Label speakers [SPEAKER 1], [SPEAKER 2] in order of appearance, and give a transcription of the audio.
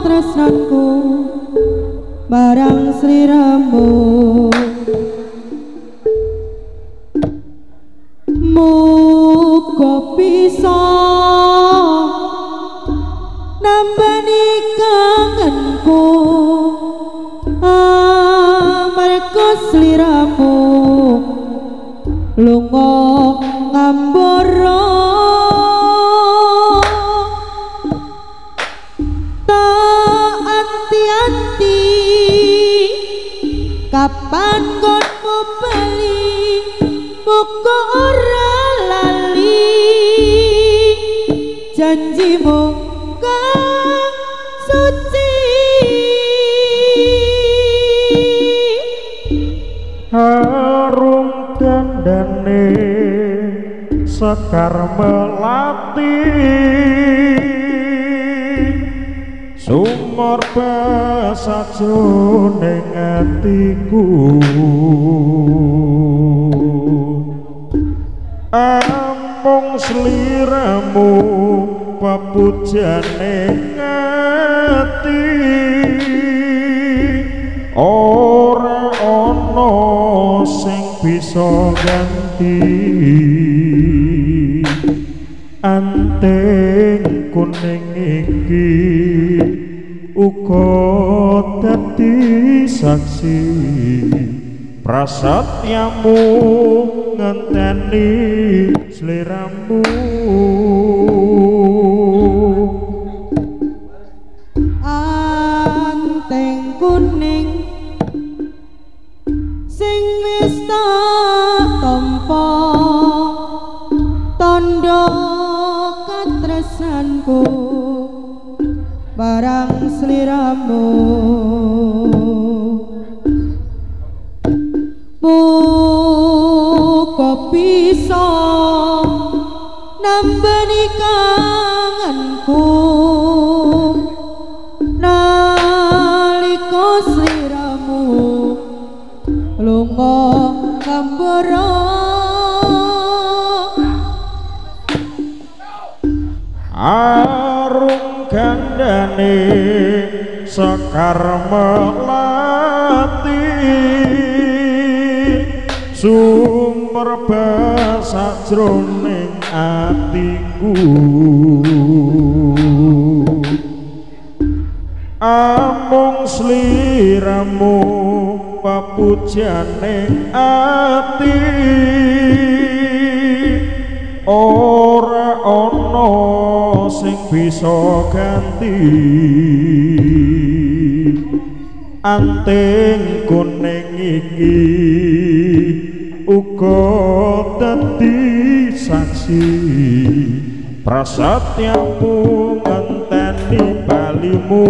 [SPEAKER 1] Katresnanku barang sliramu, muga bisa nambani kangenku amarga sliramu lunga ngambara. Kapan nggonmu bali, muga ora lali janjimu kang suci.
[SPEAKER 2] Harum dandane sekar melati, sumur sajroning atiku, amung sliramu pepujane ati, ora ana sing bisa ganti. Anting kuning iki uga dadi saksi prasetyamu ngenteni sliramu.
[SPEAKER 1] Anting kuning sing wis tak tampa tandha katresnanku barang sliramu, muga bisa nambani kangenku nalika sliramu lunga ngambara.
[SPEAKER 2] Arum gandane sekar melati, sumerbak sajroning atiku, amung sliramu pepujane ati, ora ana sing bisa ganti. Anting kuning iki uga dadi saksi prasetyamu ngenteni balimu.